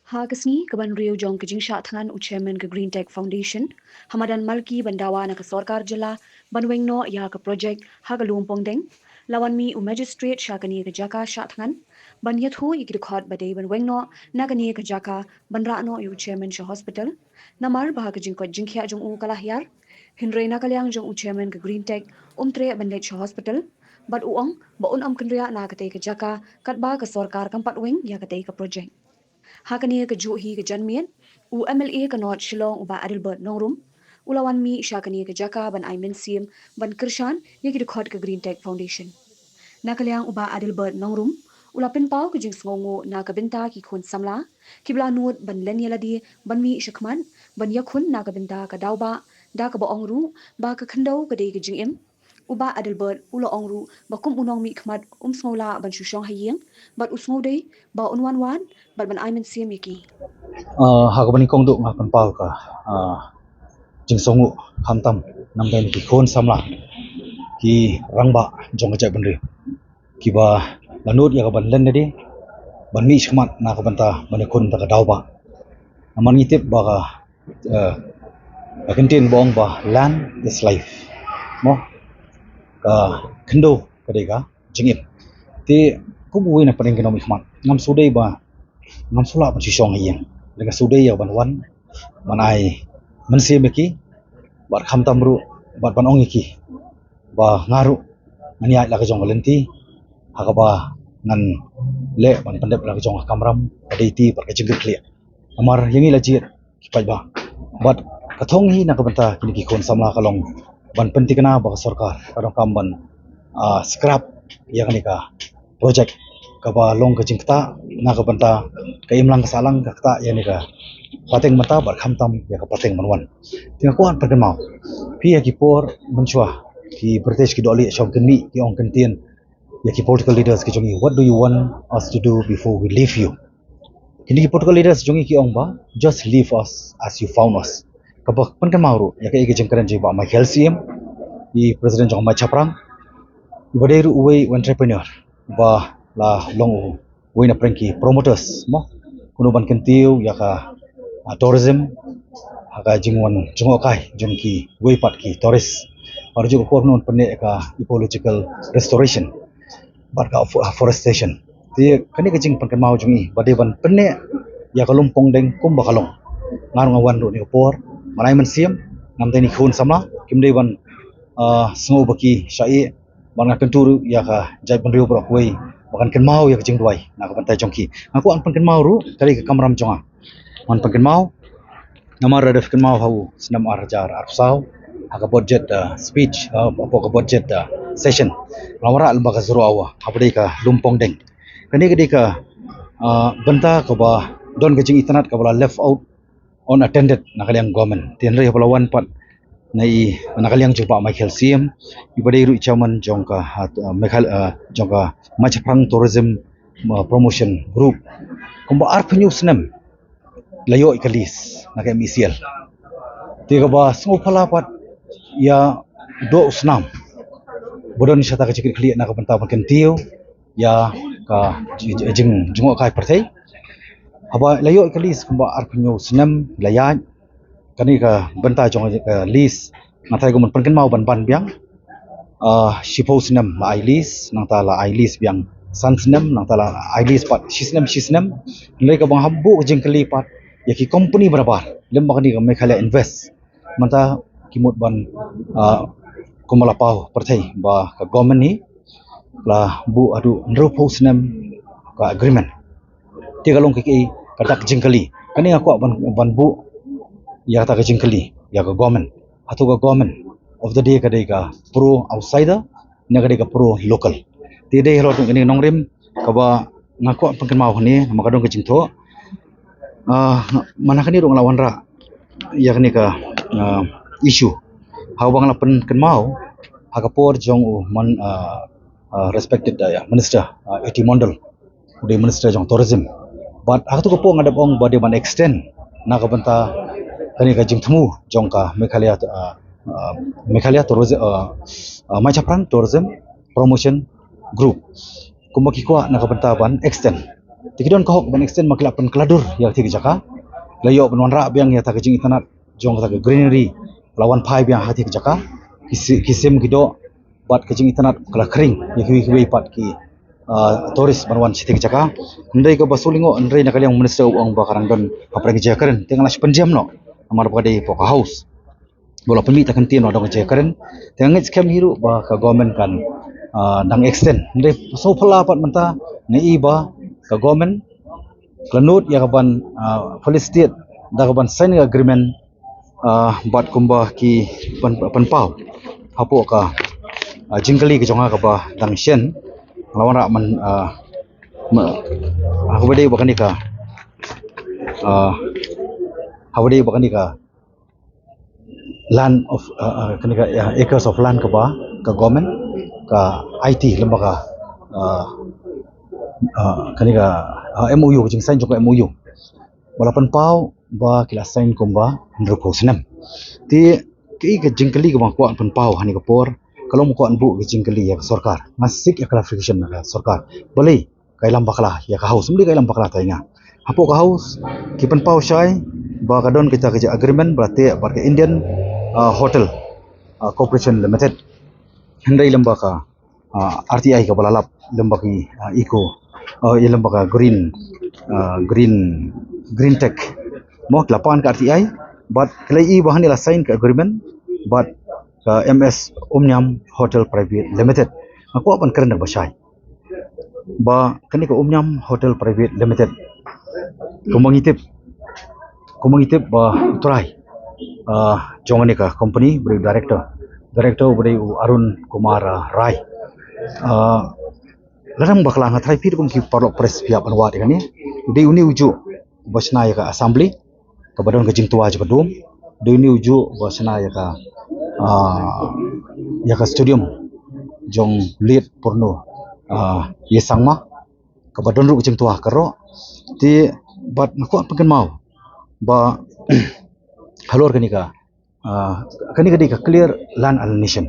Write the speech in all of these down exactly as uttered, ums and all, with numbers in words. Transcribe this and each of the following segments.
Ha ka sngi ka ban riew jong ka jingshah thngan u chairman ka Green Tech Foundation ha madan Malki ban dawa na ka sorkar jylla ban weng noh ïa ka project ha ka Lum Pongdeng, la wan mih u magistrate sha kane ka jaka shah thngan ban ïathuh ïa ki dkhot ba dei ban weng noh na kane ka jaka ban rah noh ïa u chairman sha hospital. Namar ba ha ka jingkoit jingkhiah jong u ka la hiar, hynrei na ka liang jong u chairman ka Green Tech um treh ban leit sha hospital bad u ong ba un ym kynriah na katei ka jaka katba ka sorkar kam pat weng ïa katei ka project. Ha kane ka juh hi ka janmiet, u M L A ka North Shillong u Bah Adelbert Nongrum u la wan mih sha kane ka jaka ban ai mynsiem ban kyrshan ïa ki dkhot ka Green Tech Foundation. Na ka liang u Bah Adelbert Nongrum u la pynpaw ka jingsngewnguh na ka bynta ki khun samla kiba la nud ban len ïa lade ban mih shakhmat ban ïakhun na ka bynta ka daw bah da kaba ong ruh ba ka khyndew ka dei ka jingim. U Bah Adelbert u la ong ruh ba kum u nongmihkhmat um sngew lah ban shu shong ha ïing bad u sngew dei ba un wan wad bad ban ai mynsiem ïa ki. Ah, ha kaba nyngkong duh nga pynpaw ka, ah, jingsngewnguh khamtam namar ki khun samla, ki rangbah jong ka jaitbynriew kiba la nud ïa ka ban len lade ban mih shakhmat na ka bynta ban ïakhun da ka daw bah. Namar ngi tip ba ka, eh, ka kyntien ba ong ba land is life, mo, ka khyndew ka dei ka jingim. Te kum uwei na pdeng ki nongmihkhmat ngam shu dei ba ngam shu lah ban shu shong ha ïing, lada nga shu dei ïa ban wan ban ai mynsiem ïa ki bad khamtam ruh bad ban ong ïa ki ba nga ruh ngan ïaid la ka jong ka lynti ha kaba ngan leh ban pyndep la ka jong ka kamram ka dei ti bad ka jingkitkhlieh. Namar ïa ngi la jied ki paidbah bad ka thong hi na ka bynta kine ki khun samla ka long ban pynthikna ba ka sorkar ka donkam ban, ah, scrap ïa kane ka project kaba long ka jingktah na ka bynta ka imlang ka sahlang, ka ktah ïa kane ka pateng mynta bad khamtam ïa ka pateng ban wan. Te nga kwah pynkynmaw phi ïa ki por mynshuwa ki British ki dohlieh shong kynmieh ki ong kyntien ïa ki political leaders ki jong ngi, "What do you want us to do before we leave you?" Kine ki political leaders jong ngi ki ong ba, "Just leave us as you found us." Kaba pynkynmaw ruh ïa kaei ka jingkren jong i Bah Michael Syiem, i president jong Mai Chaphrang, iba dei ruh uwei u entrepreneur ba la long u uwei na pdeng ki promoters, mo, kumno ban kyntiew ïa ka, ah, tourism ha ka jingwan jngohkai jong kiwei pat ki tourist. Bad ruh ka por kumno ban pynneh ïa ka ecological restoration bad ka afo-, afforestation. Te kane ka jingpynkynmaw jong i ba dei ban pynneh ïa ka Lum Pongdeng kumba ka long. Nga ruh nga wan ruh kane ka por ban ai mynsiem namar kine ki khun samla kim dei ban, ah, sngew ba ki shah ïeh, bad nga kyntu ruh ïa ka jaitbynriew baroh kawei ba kan kynmaw ïa ka jingduwai na ka bynta jong ki. Nga kwah pynkynmaw ruh ka dei ka kamram jong nga ban pynkynmaw namar lada phi kynmaw ha u snem ar hajar arphew saw ha ka budget, ah, speech, ah, hapoh ka budget, ah, session, nga la wanrah lem bad ka zero hour haba dei ka Lum Pongdeng. Kane ka dei ka, ah, bynta kaba don ka jingitynnad kaba la left out unattended na ka liang government. Te hynrei haba la wan pat na i, na ka liang jong Bah Michael Syiem, iba dei ruh i chairman jong ka, ah, Meghal-, ah, jong ka Mai Chaphrang Tourism, ah, Promotion Group, kumba arphew hynñiew snem la ïoh ïa ka lease na ka M E C L. Te kaba sngewphylla pat ïa u doh u snam ba don shata ka jingkitkhlieh na ka bynta ban kyntiew ïa ka ji-, ji-, jing, jngohkai pyrthei. Haba la ïoh ïa ka lease kumba arphew hynñiew snem la ïaid. Kane ka bynta jong ka lease nga tharai kumno ban pynkynmaw ban ban biang. Ah, shiphew snem la ai lease, nangta la ai lease biang san snem, nangta la ai lease pat shi snem, shi snem. Hynrei kaba nga hap buh ka jingkylli pat ïa ki company baroh lem bad kane ka Meghalaya Invest. Mynta ki mut ban, ah, kumba la paw pyrthei ba ka government hi la buh haduh hynriewphew snem ka agreement. Te ka long ka, ka, ka dak jingkylli. Kane nga kwah ban, ban buh ïa kata ka jingkylli ïa ka government. Hato ka government of the day ka dei ka pro outsider ne ka dei ka pro local? Te dei halor kane ka nongrim kaba nga kwah pynkynmaw hangne namar ka don ka jingthoh. Ah, man ha kane ruh nga la wanrah ïa kane ka, ah, issue ha kaba nga la pynkynmaw ha ka por jong u man, ah, ah, respected, ah, ïa, minister, ah, A T Mondal, u dei minister jong tourism. Bad ha kato ka por nga dep ong ba dei ban extend na ka bynta kane ka jingthmu jong ka Meghalaya, ah, ah, Meghalaya Tourism, ah, ah, Mai Chaphrang Tourism Promotion Group. Kumba ki kwah na ka bynta ban extend. Te ki don ka hok ban extend ma ki la pynkylla dur ïa kata ka jaka. La ïoh ban wanrah biang ïa kata ka jingitynnad jong kata ka greenery, la wan phai biang ha kata ka jaka. Ki si-, ki sim ki doh bad ka jingitynnad ka la khring ïa kiwei kiwei pat ki, ah, tourist ban wan sha kata ka jaka. Hynrei kaba sngewlyngngoh, hynrei na ka liang u minister u ong ba ka dang don hapdeng ka jingkren. Te nga la shu pynjem noh namar ba ka dei hapoh ka House. Ba la pynmih ta ka ktien ba dang jia kren. Te nga ngeit skhem hi ruh ba ka government kan, ah, dang extend. Hynrei sngewphylla pat mynta nga i ba ka government ka la nud ïa ka ban, ah, felicitate da ka ban sign agreement, ah, bad kumba ki pyn-, pynpaw hapoh ka, ah, jingkylli ka jong nga kaba dang shen. Nga la wanrah man, ah, ma-, ha kaba dei ba kane ka, ah, ha kaba dei ba kane ka land of, uh, uh, kane ka, uh, acres of land kaba ka government ka I T lem bad ka, uh, uh, kane ka, uh, M O U, ka jingsign jong ka M O U. Ba la pynpaw ba ki la sign kumba hynriewphew snem. Te kaei ka jingkylli kaba nga kwah pynpaw ha kane ka por, ka long kwah buh ka jingkylli ïa ka sorkar. Nga seek ïa clarification na ka sorkar. Balei ka ïalam bakla ïa ka House, ym dei ka ïalam bakla tang ïa nga. Hapoh ka House ki pynpaw shai ba ka don kita ka agreement ba la teh bad ka Indian, ah, Hotel, ah, Corporation Limited. Hynrei lem bad ka, ah, R T I kaba la lap lem bad ki, ah, eco, ah, ïa lem bad ka green, ah, green, green tech. Mo, ki la pan ka R T I bad ki la i ba hangne la sign ka agreement bad ka M S Omnium Hotel Private Limited. Nga kwah ban kren da kaba shai ba kane ka Omnium Hotel Private Limited, kumba ngi tip, kumba ngi tip ba u trai, ah, jong kane ka company ba dei u director, director ba dei u Arun Kumar, ah, Rai. Ah, la dang bakla, nga trai phi kum ki paralok press phi hap ban wad ïa kane. U dei une u juh ba shna ïa ka assembly kaba don ka jingtwa jong ka dum. Dei une u juh ba shna ïa ka, ah, ïa ka stadium jong late Purno, ah, Ïa Sangma, kaba don ruh ka jingtwa ka roh. Te bad nga kwah pynkynmaw ba halor kane ka, ah, kane ka dei ka clear land alienation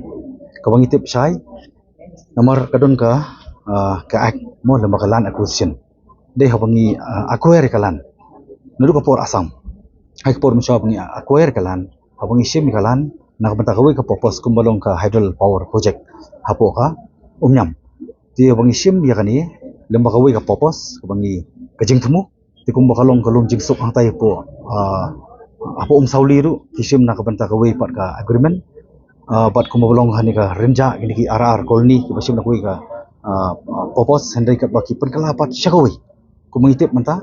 kaba ngi tip shai. Namar ka don ka, ah, ka act mo lem bad ka land acquisition. Dei haba ngi, ah, acquire ka land naduh ka por Assam, ha ka por mynshuwa ba ngi acquire ka land, haba ngi shim ka land na ka bynta kawei ka purpose kumba long ka hydel power project hapoh ka Omnium. Te haba ngi shim ïa kane lem bad kawei ka purpose kaba ngi, ka jingthmu. Te kumba ka long ka lum jingsuk hangtai hapoh, ah, hapoh Umsawli ruh ki shim na ka bynta kawei pat ka agreement. Ah, bad kumba ba long ha kane ka Rynjah, kine ki R R Colony kiba shim na kawei ka, ah, ah, purpose, hynrei katba ki pynkylla pat sha kawei. Kumba ngi tip mynta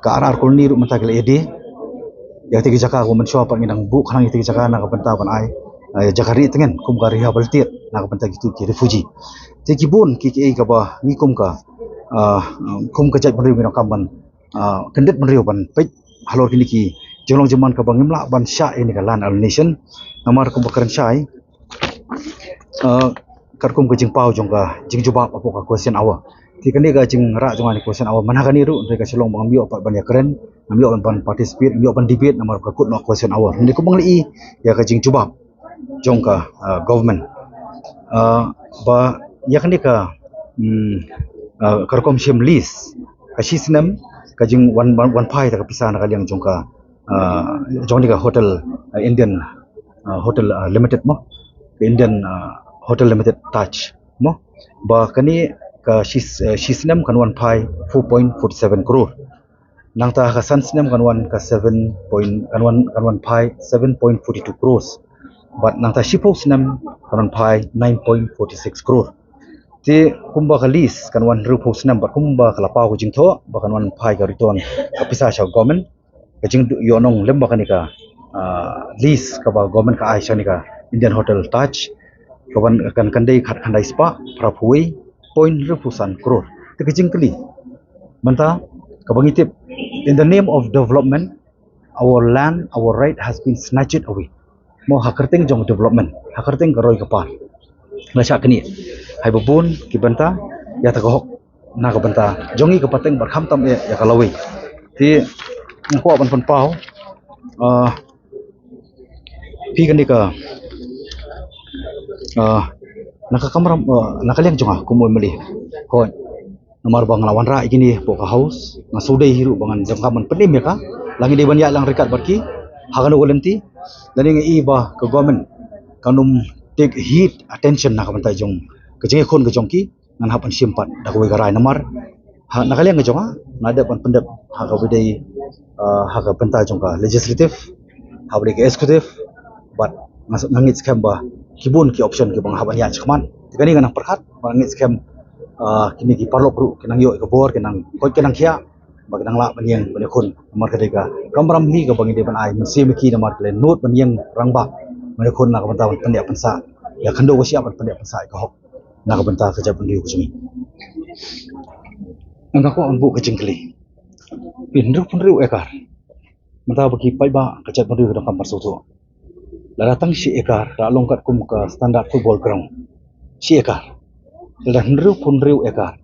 ka R R Colony ruh mynta ki la ïadei ïa kata ka jaka, kumba mynshuwa pat ngi dang buh khnang ïa kata ka jaka na ka bynta ban ai, ah, jaka rieh tngen kum ka rehabilitate na ka bynta kito ki refugee. Te ki bun ki, kiei kaba ngi kum ka, ah, kum ka jaitbynriew ngi donkam ban, ah, kyndit bynriew ban peit halor kine ki jinglong jingman kaba ngim lah ban shah ïa kane ka land alienation. Namar kumba kren shai, ah, katkum ka jingpaw jong ka jingjubab hapoh ka question hour. Te kane ka jingrah jong nga ha kane ka question hour man ha kane ruh, hynrei ka shu long ba ngam ïoh pat ban ïakren, ngam ïoh ban participate, ngam ïoh ban debate namar ka kut noh question hour. Hynrei kumba ngi la i ïa ka jingjubab jong ka, ah, government, ah, ba ïa kane ka, hmm, ah, ka rukom shim lease ka shi snem, ka jingwan, wan, wan phai ta ka pisa na ka liang jong ka, ah, jong kane ka hotel, ah, Indian, ah, Hotel, ah, Limited mo, ka Indian, ah, Hotel Limited Taj mo, ba kane ka shi, ah, shi snem kan wan phai four point four seven crore. Nangta ka san snem kan wan ka seven point, kan wan, kan wan phai seven point forty two crores. Bad nangta shiphew snem kan wan phai nine point forty six crore. Te kumba ka lease kan wan hynriewphew snem bad kumba ka la paw ka jingthoh ba kan wan phai ka return ka pisa sha government, ka jingduh ïoh nong lem bad kane ka, ah, lease kaba government ka ai sha kane ka Indian Hotel Taj, ka ban kan, kan dei khatkhyndai spah phraphew wei point hynriewphew san crore. Te ka jingkylli mynta kaba ngi tip, in the name of development, our land, our right has been snatched away. Mo, ha kyrteng jong development, ha kyrteng ka roi ka par, la shah knieh haba bun ki bynta ïa kata ka hok na ka bynta jong ngi ka pateng bad khamtam eh ïa ka lawei. Te nga kwah ban pynpaw, ah, phi kane ka, ah, na ka kamram, ah, na ka liang jong nga kum u M L A. Hooid. Namar ba nga la wanrah ïa kine hapoh ka House, nga shu dei hi ruh ba ngan jam ka ban pynim ïa ka. La ngi dei ban ïaid lang ryngkat bad ki ha kano ka lynti. Lane nga i ba ka government kan ym take heed attention na ka bynta jong ka jingïakhun ka jong ki. Ngan hap ban shim pat da kawei ka rai namar ha, na ka liang ka jong nga, nga dep ban pyndep ha kaba dei, ah, ha ka bynta jong ka legislative, haba dei ka executive, bad nga, nga ngeit skhem ba ki bun ki option kiba nga hap ban ïaid shakhmat. Te kane nga nang pyrkhat ba nga ngeit skhem, ah, kine ki paralok ruh ki nang ïoh ïa ka bor, ki nang koit ki nang khiah ba ki nang lah ban ïeng ban ïakhun. Namar ka dei ka kamram hi kaba ngi dei ban ai mynsiem ïa ki namar ki la nud ban ïeng rangbah ban ïakhun na ka bynta ban pynneh pynsah ïa ka khyndew ka shyiap, ban pynneh pynsah ïa ka hok na ka bynta ka jaitbynriew ka jong ngi. Nga kwah ban buh ka jingkylli. Phi, hynriewphew hynriew ekar. Mynta ba ki paidbah ka jaitbynriew ki donkam ban sngewthuh. Lada tang shi ekar, la long katkum ka standard football ground. Shi ekar. Lada hynriewphew hynriew ekar,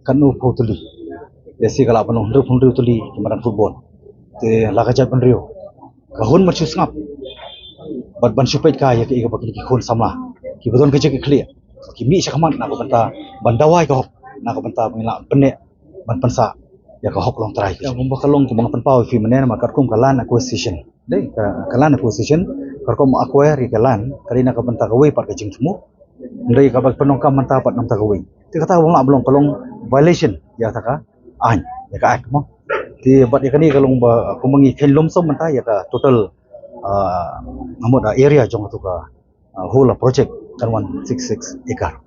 katno phew tylli? Lehse ka lah ban long hynriewphew hynriew tylli ki madan football. Te la ka jaitbynriew ka hun ban shu sngap bad ban shu peit kai ïa kaei kaba kine ki khun samla kiba don ka jingkitkhlieh, ki mih shakhmat na ka bynta ban dawa ïa ka hok, na ka bynta ba ngin lah pynneh ban pynsah ïa ka hok longtrai. Ïa, kumba ka long, kumba nga pynpaw ïa phi mynne, namar katkum ka land acquisition. Dei ka, ka land acquisition, katkum acquire ïa ka land, ka dei na ka bynta kawei pat ka jingthmu. Hynrei kaba pyndonkam mynta pat na ka bynta kawei. Te kata ba nga lah ban long, ka long violation ïa kata ka aiñ, ïa ka act mo. Te bad ïa kane ka long ba kumba ngi kheiñ lumsum mynta ïa ka total, ah, nga mut, ah, area jong katu ka, ah, whole project kan wan six six acre.